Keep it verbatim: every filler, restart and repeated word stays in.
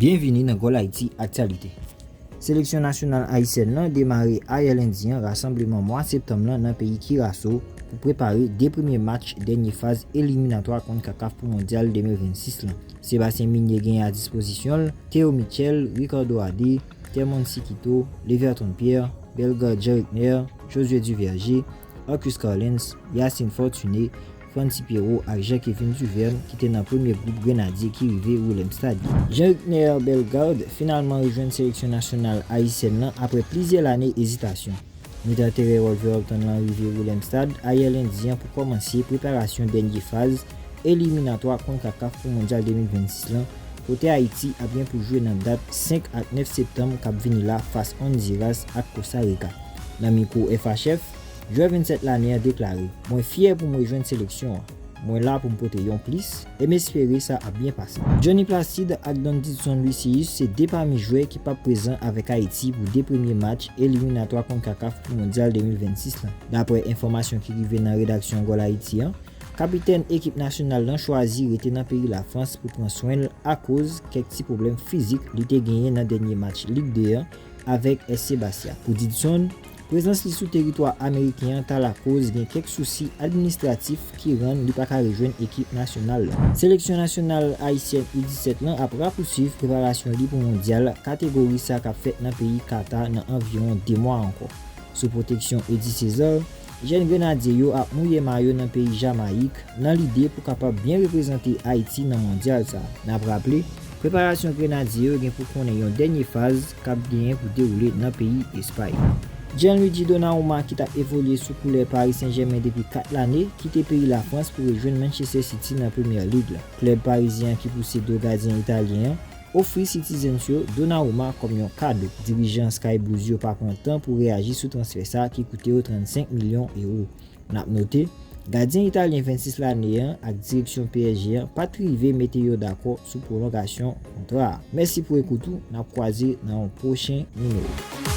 Byenvini nan Gòl Ayiti Aktyalite. Seleksyon nasyonal ayisyèn nan demare ayè lendi an rasanbleman mwa septanm nan nan peyi Kiraso pou prepare de premye match dènye faz eliminatwa konkakaf pou mondyal de mil vennsis lan. Sebastien Migné genyen a dispozisyon l Theo Mitchell, Ricardo Adé, Termonde Sikito, Leverton Pierre, Bellegarde Jean Ricner, Josué Duverger, Arcus Carlens, Yacine Fortuné, Francy Pierrot ak Jean Kevin Duverne ki te nan premye gwoup Grenadye ki rive Willemstad. Jean Ricner Bellegarde finalman rejwenn seleksyon nasyonal ayisyèn nan apre plizyè lane ezitasyon. Mitan teren Wolverhampton lan rive Willemstad ayè lendi an pou kòmanse preparasyon dènye faz eliminatwa konkakaf pou mondyal de mil vennsis lan, kote Ayiti ap gen pou jwe nan dat senk ak nèf septanm k ap vini la fas Honduras ak Costa Rica. Nan mikwo F H F, jwè vennsèt lane an deklare, "Mwen fyè pou m rejwenn seleksyon an. Mwen la pou m pote yon plis, e m espere sa ap byen pase." Johnny Placide ak Don Didson Lucius se de pami jwè ki p ap prezan avèk Ayiti pou de premye match eliminatwa konkakaf pou mondyal de mil vennsis lan. Daprè enfòmasyon ki rive nan redaksyon Gòl Ayiti an, kapitèn ekip nasyonal lan chwazi rete nan peyi Lafrans pou pran swen l akoz kèk ti pwoblèm fizik li te genyen nan dènye match Lig de an avèk S C Bastia. Pou Didson, prezans li sou teritwa ameriken an ta lakoz gen kèk sousi administratif ki rann li pa ka rejwenn ekip nasyonal lan. Seleksyon nasyonal ayisyèn U disèt lan ap rapousuiv preparasyon li pou mondyal kategori sa k ap fèt nan peyi Kata nan anviwon de mwa ankò. Sou pwoteksyon Eddie César, jèn Grenadye yo ap mouye mayo nan peyi Jamayik nan lide pou kapab byen reprezante Ayiti nan mondyal sa. N ap raple, preparasyon Grenadye yo gen pou konnen yon dènye faz k ap genyen pou dewoule nan peyi Espay. Gianluigi Donnarumma, ki t ap evolye sou koulè Paris Saint-Germain depi kat lane, kite peyi Lafrans pou rejwenn Manchester City nan Premier League la. Klèb parizyen an ki pouse do gadyen italyen an ofri Citizens yo Donnarumma kòm yon kado. Dirijan Sky Blues yo pa pran tan pou reyaji sou transfè sa ki koute yo trannsenk milyon ewo. N ap note, gadyen italyen vennsis lane an ak direksyon P S G an pa t rive mete yo dakò sou pwolongasyon kontra a. Mèsi pou ekout ou, n ap kwaze nan yon pwochen nimewo.